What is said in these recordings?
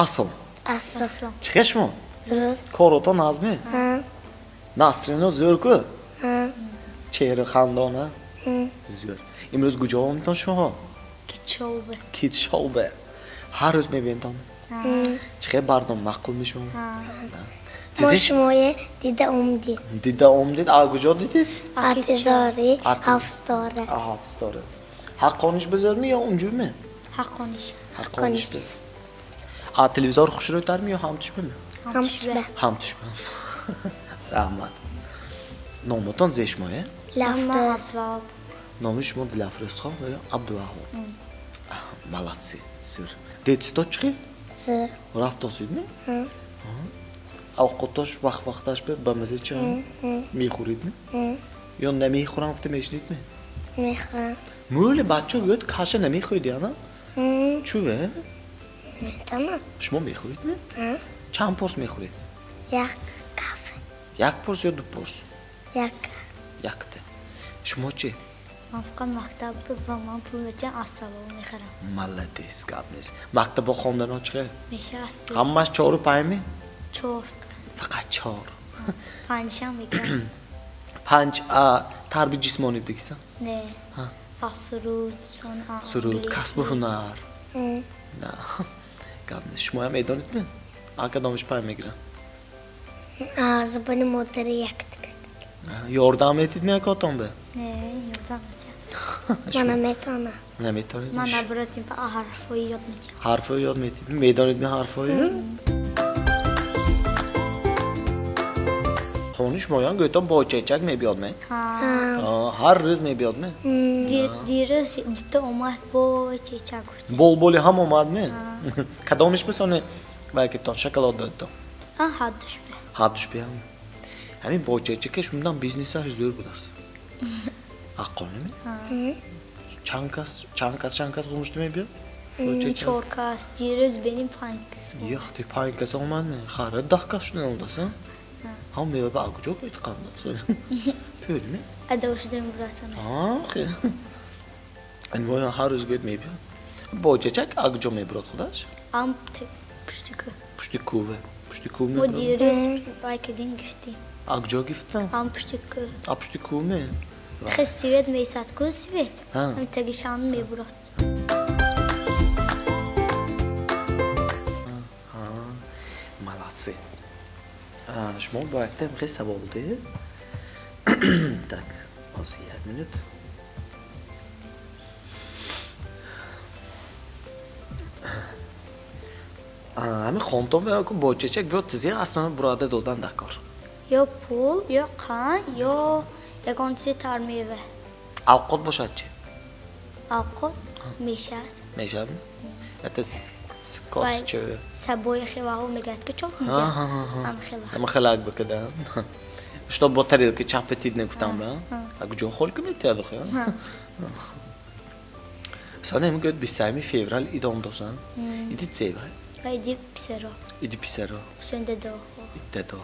Ассалом. Ассалом. Чӣ шумо? Дуруст. Коротон ҳазме? Ҳа. Настроение зӯр ку? Ҳа. Чеҳра хандона? Зӯр. Имрӯз куҷо омедтон шумоҳо? Китшоубе. Китшоубе. Ҳар рӯз мебинтон? Чӣ хел барнома маъқул мешумо? Мо шумое дида омдид. Дида омдид? А куҷо дидид? Атизори ҳафтситора. Ҳафтситора. Ҳаққониш бизорми ё унҷуми? Ҳаққониш. Ҳаққониш. А телевизор хушрӯйтарми ё ҳамтушбами? Ҳамтушба. Ҳамтушба. Раҳмат. Номотон зе шумое? Дилафрӯз. Номи шумо Дилафрӯзхон ё Абдуваҳҳоб? Молодцы. Зӯр. Детсто чӣ хел? Зӯр. Рафтосидми? Овқатош вақт вақташ ба маза чӣ мехӯридми? Ё намехӯрам гуфта мешунидми? Мехӯрам. Мӯли бача гӯяд каша намехӯрид яна? Чӯве? Метавонам. Шумо мехӯридми? Чанд порс мехӯред? Як кафе. Як порс ё ду порс? Як. Якта. Шумо чӣ? Ман фақат мактаб ва ман пул метиҳам, аз салон мехарам. Молодец, гап нест. Мактабо хондано чӣ хел? Мешавад. Ҳамааш чору панҷми? Чор. Фақат чор. Панҷшам мегирам. Панҷ тарби ҷисмонӣ дигисан? Не. Суруд, сон, суруд, касбу ҳунар. На. Гап нест. Шумоям медонидми? А кадомиш панҷ мегирам? Забони модари якта. Ёрдам метидми акотон бе? Не, ёрдам метиҳам. Ман наметавонам. Наметавонед? Ман набуротим ба ҳарфҳои ёд метиҳам. Ҳарфҳои ёд метидми? Медонидми ҳарфҳои? Хони шумоён гӯйтон бо чечак мебиёд ме? Ҳар рӯз мебиёд ме? Дирӯз дута омад бо чечак гуфт. Болболи ҳам омад ме? Кадомиш бисоне вай ки тон шоколад додтон? Ҳаддуш бе. Ҳаддуш бе ҳам. Ҳамин бо чечаке шумдан бизнесаш зӯр будааст. Ҳаққонӣ ме? Чанд кас, чанд кас, чанд кас гумшуда мебиёд? Чор кас. Дирӯз беним панҷ кас. Яхти панҷ кас омад ме? Хара даҳ кас шудан омадааст, а? Ҳам мева ба куҷо бояд қанда? Пӯлми? Адо шудем братона. Ха. Ин воя ҳар рӯз гӯяд мебиёд. Бо чечак а куҷо мебурад худаш? Ам пушти кӯ. Пушти кӯве. Пушти кӯ Мо мебурад. дирӯз вай кардем гифтем. А куҷо гифтам? Ам пушти кӯ. А пушти кӯ ме? Хе свет меисад ку свет. Ҳам тагишан мебурад. Молодцы. Шумо бо якта хе савол де. Так, ҳозир як минут. Ҳамин хонтон бо чечак биёд тизе аслан бурада додан дар кор. Ё пул, ё қанд, ё ягон чизи тармева. Авқот бошад чӣ? Авқот мешавад. Мешавад? Это косча. Сабои хеваҳо мегӯяд ки чор муҷа. Ҳам хела. Ҳам хелак бикада. Что бо тарелки чапа тид негуфтам ба? А куҷо хол ки метиҳад охи? Сана мегӯяд 23 феврал идом досан. Иди цева? Иди писаро. Иди писаро. Ҳусейн дадо. Дадо.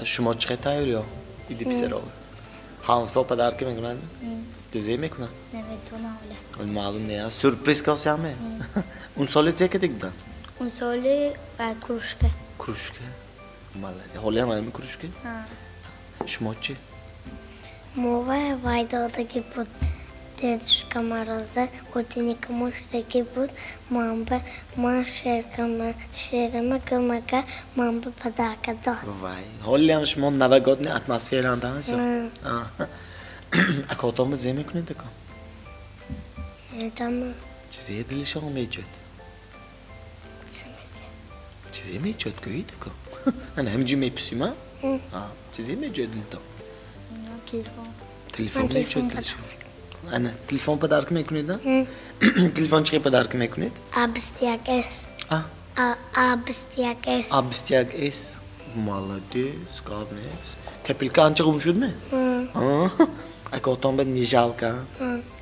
Шумо чӣ тайёр ё? Иди писаро. Ҳамсфо падарки мекунанд? Дизе мекунанд? Наметавонам ола. Маълум не, сюрприз косяме. Он соли зе кадик будан? Он соли кружка. Кружка? Молодец. Ҳолиам ҳами кружка? Шумо чӣ? Мо вай додаги буд. Дедушка Мороза, утренника муштаки буд, мамба, ман шеркама, шерама кумака, мамба подарка дод. Вай, ҳолиам шумо новогодний атмосфера андамасё? Акотонба зе мекунед ако? Медонам. Чизе дилишон меҷӯд? Чизе меҷӯд гӯед ако? Ана ҳаминҷо мепурсим, а? Чизе меҷӯд дилтон? Телефон. Телефон меҷӯд дилишон? Ана, телефон подарка мекунед, а? Телефон чӣ подарка мекунед? А21С. А? А21С. А21С. Молодец, гап нест. Капилка анча гум шудми? Акотон ба не жалко,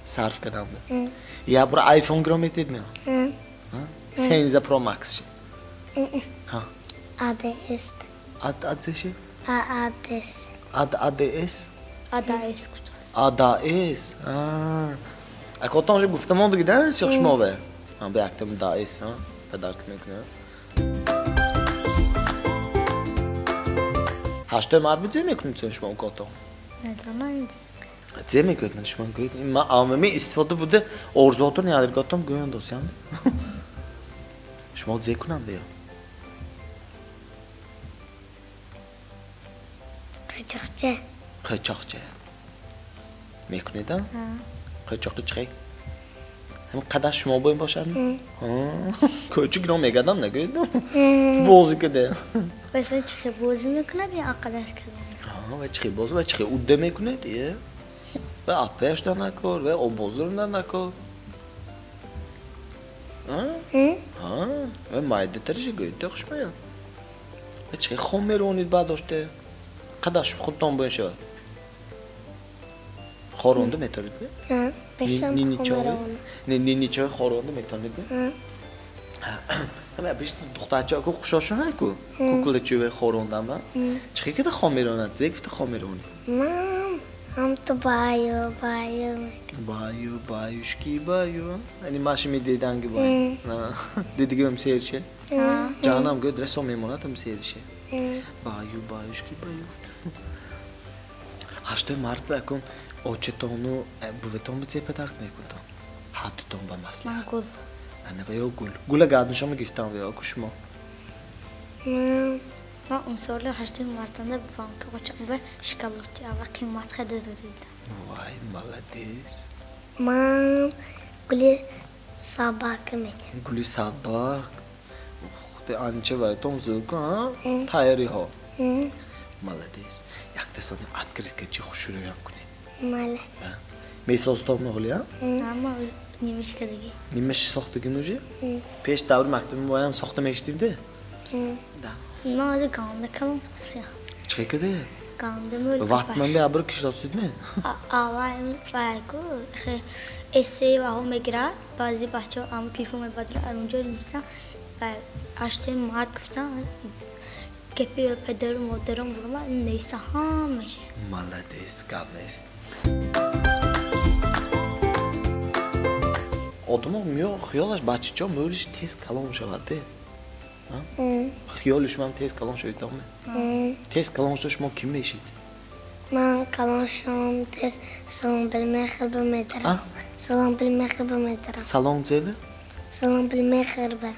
сарф кардам ба. Я бура iPhone гиро метидми? 16 Pro Max ши. АДС. Ад ши? АДС. Ад АДС? АДС. АДС. Акотон же гуфтамон дига, да, сёх шумо бе. Ба яктам ДС, подарка мекунад. 8 март зе мекунед шумо укотон? Надонам. Зе мекунед ман шумо гӯед. Ман амами истифода буда орзуотон ядирготон гӯян досям. Шумо зе кунанд ё? Қачоқча. Қачоқча. Мекунед, а? Қачоқча чӣ? Ҳам қадар шумо боем бошад? Кӯчик ро мегадам нагӯед? Бозӣ каде. Васан чӣ бозӣ мекунад ё ақадар кадан? Ва чӣ бозӣ ва чӣ удда мекунед, е? Ва апеш да накор, ва обозур да накор. Ҳа? Ва майда тариши гӯед, те хушмояд. Ва чӣ хом меронид баъд доште? Қадар худтон боем шавад? Хоронда метавонед? Ҳа, бешам хомеронда. Нини чой хоронда метавонед? Ҳа. Ҳама беш духтарча ку хушошон ҳай ку? Кукулачӯ хорондан ба? Чӣ када хом меронад? Зе гуфта хом меронед? Ман ҳам ту баю, баю. Баю, баюшки баю. Ани маши медиданги баю. Дидигим серше? Ҷанам гӯд расо мемонад ҳам серше. Баю, баюшки баю. 8 март ба акун очетону буветон ба зе падарк мекунтон? Ҳаддутон ба маслиҳат. Гул. Ана ва ё гул. Гула гаднушама гифтан ва ё ку шумо? Ман умсоли 8 мартанда бувам ки очам ба шоколади ава қимат харида додидам. Вай, молодец. Ман гули собака медиҳам. Гули собак. Ухте анча вайтон зӯр ку, ҳа? Тайёриҳо. Молодец. Якта сони открытка чи хушрӯям кунед. Мале. Месозтон меҳоли, а? Ама нимашка диги. Нимаши сохтагим уже? Пеш даври мактаби моям сохта мешидимде? Да. Ман ҳозир ганда калон хусия. Чӣ каде? Ганда мӯл. Ватман бе абр кишлосидме? Ава вайку хе эссей ваҳо мегирад, баъзе бачаҳо ам телефон мебадрад, онҷо нишастам ва 8 март гуфтам гапи падару модарам бурма неста ҳамаша. Молодец, гап нест. Одамо меё хиёлаш бачачо мӯлиш тез калон шавад, де? Хиёли шумам тез калон шавид, оме? Тез калон шуда шумо ким мешид? Ман калон шавам тез салон билмехр бимедарам. Салон билмехр бимедарам. Салон зеве? Салон билмехр бе.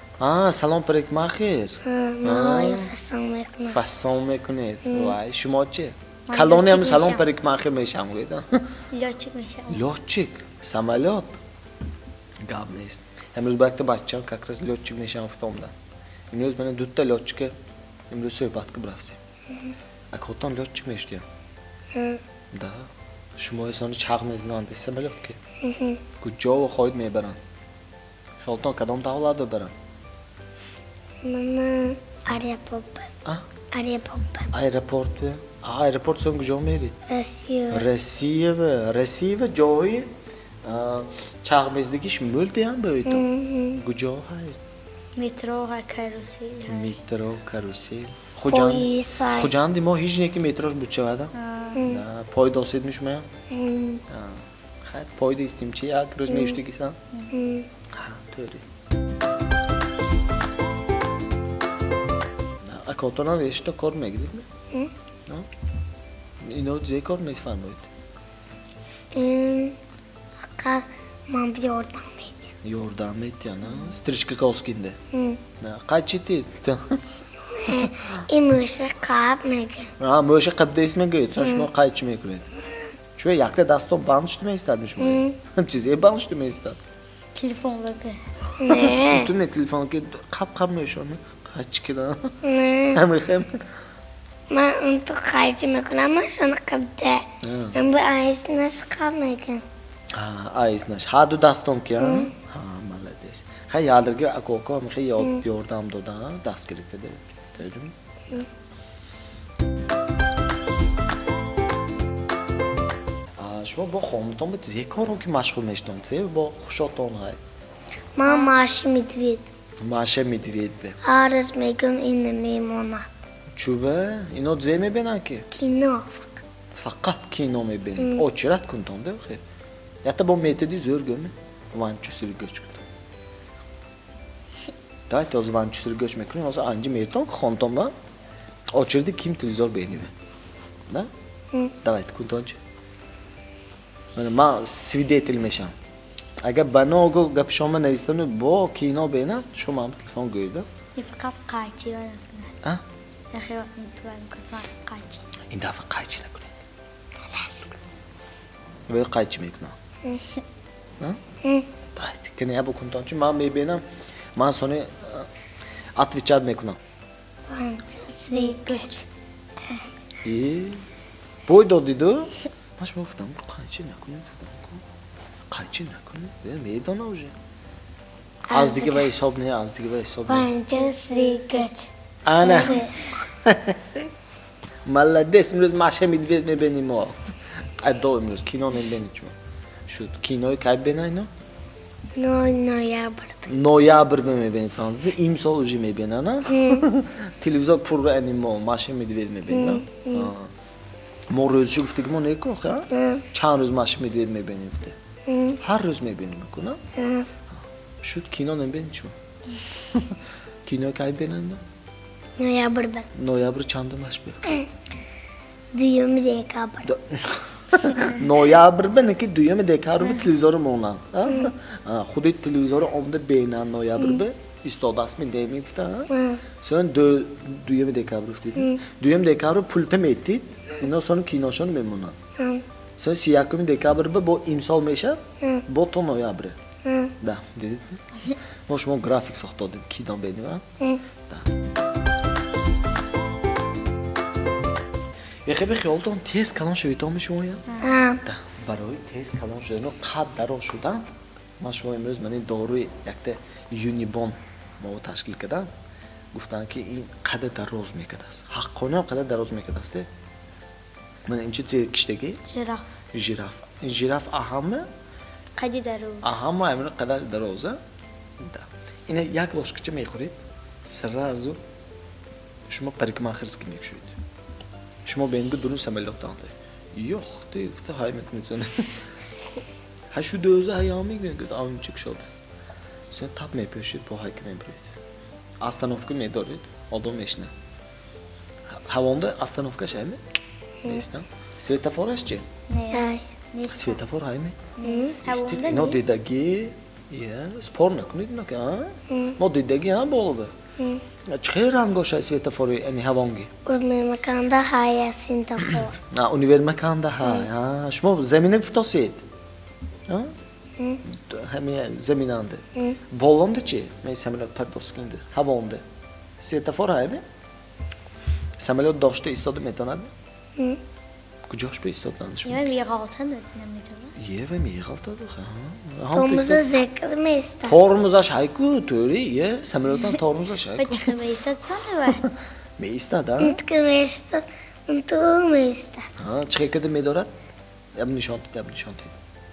Салон парикмахер? Ман фасон мекунам. Фасон мекунед? Вай, шумо чӣ? Калони ҳам салон парикмахер мешам, гӯед? Лётчик мешавам. Лётчик? Самолёт? Гап нест. Имрӯз ба якта бача как раз лётчик мешавам гуфтам. Имрӯз мана дута лётчика имрӯз суҳбат киб рафтем. Акотон лётчик мешудям? Да. Шумо инсони чағ мезананд самолёт ки. Куҷо хоҳед мебаранд? Хиёлтон кадом давлат мебаранд? Мана аэропорт. Аэропорт. Аэропорт. Аэропорт сон куҷо мерид? Россия. Россия. Россия ҷои чағмездагиш мӯл деям ба ӯйтон. Куҷо ҳай? Метро ҳай, карусел ҳай. Метро, карусел. Хуҷанди мо ҳеҷ не ки метрош буд шавада? Пой досед мешумоям? Хайр, пой дистим чи як рӯз мештигисан? Тӯри. Акотонам ешто кор мегирид? Ино зе кор мефармоед? Фақат ман ёрдам медиҳам. Ёрдам медиҳам, стрижка коскинде? Қайчи тид? Ин мӯша қаб мегӯяд. Мӯша қаб дест мегӯяд, сон шумо қайчи мекунед? Чун якта дастон банд шуда меистад шумо? Чизе банд шуда меистад? Телефон бага. Не. Ту не телефон ки қаб қаб мешонӣ? Қайчи кида? Ҳамихем. Ман он ту қайчи мекунам, мӯшони қабда. Ман бу айснаш қаб мекунам. Айснаш. Ҳа ду дастон ки, ҳа? Молодец. Хай ялдирги акоко михе ёрдам дода, дастгирӣ карда. Таҷум? Шумо бо хонумтон ба зе коро ки машғул мешудон? Зе бо хушотон ҳай? Ман Маша Медвед. Маша Медвед бе. Ҳар рӯз мегӯям ин намемонад. Чува? Ино зе мебинанд ки? Кино фақат. Фақат кино мебинанд. Очират кунтон де хе. Ята бо методи зӯр гӯме? Ванчу сиргӯч кунтон. Давайте ҳозир ванчу сиргӯч мекунем, ҳозир анҷи мертон ки хонтон ба очереди ким телевизор бениве. Да? Давайте, кунтончи. Ман свидетель мешам. Агар ба ногоҳ гапи шумо наистану бо кино бинам, шумо ҳам телефон гӯед. Фақат қайчи накунад. Ин дафъа қайчи накунед. Ва қайчи мекунам. Давайте, кане я букунтончи, ман мебинам, ман сони отвечать мекунам. 1, 2, 3, 4. Бой додиду? Ман шумо гуфтам, қайчи накунед, қайчи накунед, медонам уже. Аз дига ва ҳисоб не, аз дига ва ҳисоб не. 1, 2, 3, 4. Ана. Молодец, имрӯз Маша Медведь мебинем мо. Адо имрӯз кино мебинем шумо. Шуд кинои кай бинай но? Ноябр. Ноябр мебинед, фаҳмидед? Имсол уже мебинад, на? Телевизор пурра ани мо Маша Медведь мебинад. Мо рӯзшо гуфтагӣ мо неку, ха? Чанд рӯз Маша Медведь мебинем гуфте. Ҳар рӯз мебинем ку, на? Шуд кино намебинед шумо? Кино кай бинанд? Ноябр. Ноябр чандумаш бе? 2 декабр. Ноябр бе неки 2 декабр бе телевизору монанд. Худи телевизору омда бинанд ноябр бе истодаст ми деми гуфта. Сон 2 декабр гуфтид. 2 декабр пулта метид, ино сон киношон мемонанд. Сон 31 декабр бе бо имсол мешад, бо то ноябр. Да, дидед? Мо шумо график сохта додем, кино бинем, а? Да. Ехе хиёлтон тез калон шавитон мешумояд? Да. Барои тез калон шудану қад дароз шудан ман шумо имрӯз мани доруи якта Юнибон мо ташкил кардам. Гуфтанд ки ин қада дароз мекардааст. Ҳаққониам қада дароз мекардааст. Ман ин чи киштагӣ? Жираф. Жираф. Ин жираф аҳама? Қади дароз. Аҳама амин қада дароза? Да. Ина як ложкача мехӯред, сразу шумо парикмахерский мекушоед. Шумо бенгу дурун самолёт анде. Ёх, ты гуфта ҳай мекунед. Ҳай шу дӯза ҳай ам мегӯяд, ам чик шуд. Сон тап мепӯшед, бо ҳай ки мебуред. Остановка медоред, одам мешна. Ҳавонда остановка шайме? Нестам. Светофораш чи? Не. Светофор ҳайме? Истид, ино дидагӣ, я, спор накунед, нака, а? Мо дидагӣ ҳам боло. Чӣ рангоша светофори ани ҳавонги? Универмаканда ҳай светофор. А, универмаканда ҳай. А, шумо замина гуфтосед? А? Ҳами заминанде. Болонда чи? Мен самолёт пардоскинде. Ҳавонде. Светофор ҳайме? Самолёт дошта истода метавонад? Куҷош ба истодан шумо? Ева меғалтад, наметавонад. Ева меғалтад, ха. Тормоза зекр меистад. Тормозаш ҳайку, тӯри, е, самолётан тормозаш ҳайку. Ба чӣ меистад сон ва? Меистад, а? Унту меистад, унту меистад. Ҳа, чӣ када медорад? Яб нишон дид, яб нишон дид.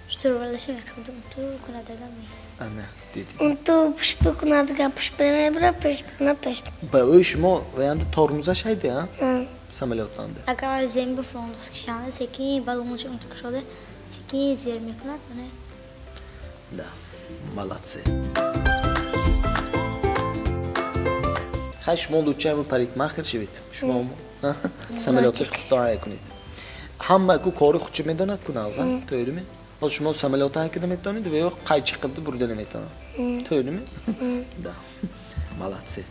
Штурвалаша мехӯрд, унту кунадага ме. Ана, дидед. Унту пушт бикунадага пушт мебара, пеш бикунад пеш. Ба ӯ шумо ваянда тормозаш ҳайде, а? Самолётанда. Агар земин ба фрондос кишанда, секин балончи унту кушода, секин зер мекунад, не? Да, молодцы. Хай шумо лучше ҳамун парикмахер шавед. Шумо самолёташ худтон ҳай кунед. Ҳама ку кори худча медонад ку нағза, тӯрими? Ҳозир шумо самолёт ҳай карда метавонед ва ё қайчи қилда бурда наметавонад. Тӯрими? Да. Молодцы.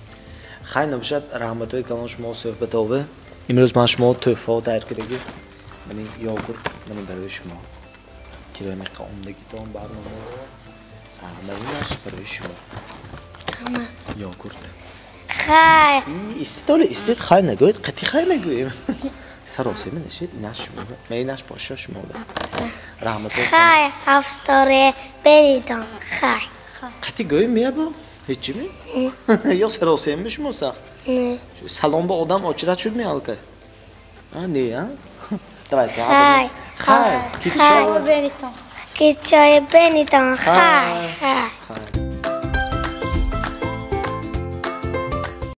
Хай набошад, раҳматҳои калон шумо суҳбатове. Имрӯз ман шумо тӯҳфаҳо тайёр кардагӣ. Мани йогурт, мани барои шумо. Кироя меқа омдагитон барнома. Манинаш барои шумо. Йогурт. Хай. Истед, оле, истед, хай нагӯед, қатъи хай мегӯем. Саросема нашед, инаш шумо. Ман инаш бошо шумо. Раҳматҳои Хай, ҳафсторе беридон, хай. Қатъи гӯем меябо? Ҳеҷ ми? Ё саросема шумо сахт? Не. Салом ба одам очират шуд ми алка? А, не, а? Давайте. Хай. Хай. Хай. Беритон. Кичои бенитон, хай, хай.